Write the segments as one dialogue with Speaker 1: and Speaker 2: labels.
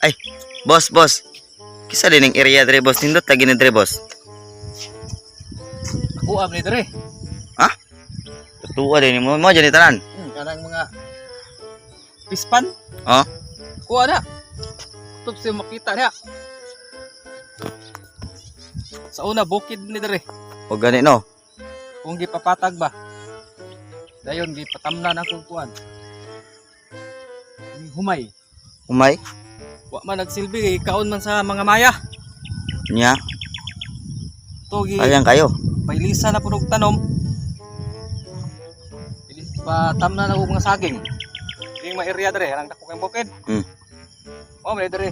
Speaker 1: Ay, boss, boss. Kinsa diay ning area dre, boss? Nindot lagi ni dre, boss.
Speaker 2: Ako am ni dre.
Speaker 1: Ha? Tuwa din mo mo dyan ni tanan.
Speaker 2: Kanang mga pispan.
Speaker 1: Oh?
Speaker 2: Kuha na. Tup siya makita niya. Sa una bukid ni dre.
Speaker 1: O gani no.
Speaker 2: Kung gipapatag ba. Dayon gipatamnan ako kuan. Humay.
Speaker 1: Humay.
Speaker 2: Wa man nagsilbi kaon man sa mga maya.
Speaker 1: Nya,
Speaker 2: To gi
Speaker 1: sayang kayo.
Speaker 2: pailisa na punog tanom. Ilis patamnan ako mga saging. Ding ma-area dre, ang dako kay bukid. Oh, may dre.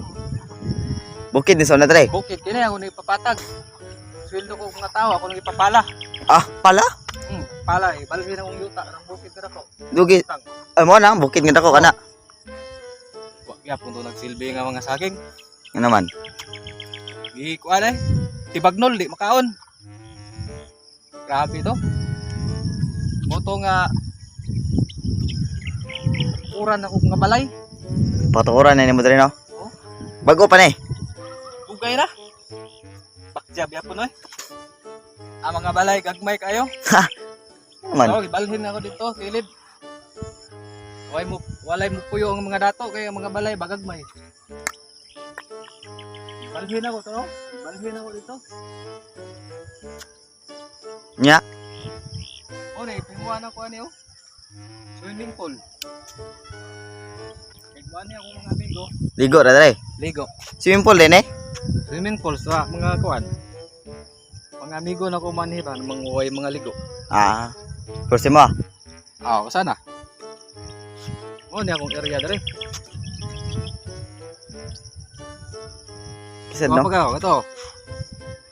Speaker 1: Bukid ni sa una dre.
Speaker 2: Bukid kini ako ni ipapatag. Sweldo ko mga tao ako nang ipapala.
Speaker 1: Ah, pala.
Speaker 2: Pala eh, balhin akong yuta ng bukid na ko.
Speaker 1: Dugi.
Speaker 2: Utang.
Speaker 1: Ay mo na, bukid nga dako kana.
Speaker 2: Wa gyapon to nagsilbi nga mga saging.
Speaker 1: Nga naman.
Speaker 2: Gi kuan eh. Tibagnol di makaon. Grabe to. Moto nga uran ako nga balay.
Speaker 1: Patukuran na nimo dre no.
Speaker 2: Oh.
Speaker 1: Bago pa ni.
Speaker 2: Dugay na. Bakjab yapon oy. Ang mga balay gagmay kayo.
Speaker 1: Nga naman.
Speaker 2: Oh, gibalhin ako dito, kilid. Walay mo puyo ang mga dato kay ang mga balay bagagmay. Balhin ako to. Balhin ako dito.
Speaker 1: Nya,
Speaker 2: Oh, na ipimuan ako ani oh. Swimming pool. Kay kuan ni akong mga amigo,
Speaker 1: ligo ra dre.
Speaker 2: ligo.
Speaker 1: Swimming pool din eh.
Speaker 2: Swimming pool sa mga kuan. Mga amigo na ko manhi ba manguhay mga ligo.
Speaker 1: Ah. Kursi mo.
Speaker 2: Ah, sana. Oh, ni akong area dere.
Speaker 1: Kisad no.
Speaker 2: Mao pa ka to.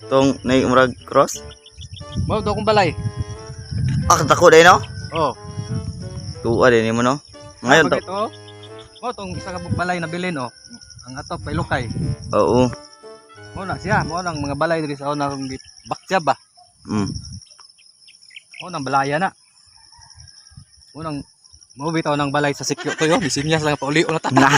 Speaker 1: Tong nay murag cross.
Speaker 2: Mao to akong balay.
Speaker 1: Ah, dako din no.
Speaker 2: Oh.
Speaker 1: Tuwa din nimo no. Ngayon to.
Speaker 2: Ito, mo tong isa ka balay na bilin oh. Ang ato pailukay.
Speaker 1: Oo.
Speaker 2: Mo na siya, mo nang mga balay diri sa una akong bakja ba. Mo nang balaya na. Mo nang mo bitaw ng balay sa sikyo to yo, bisinyas lang pauli na ta.
Speaker 1: Na.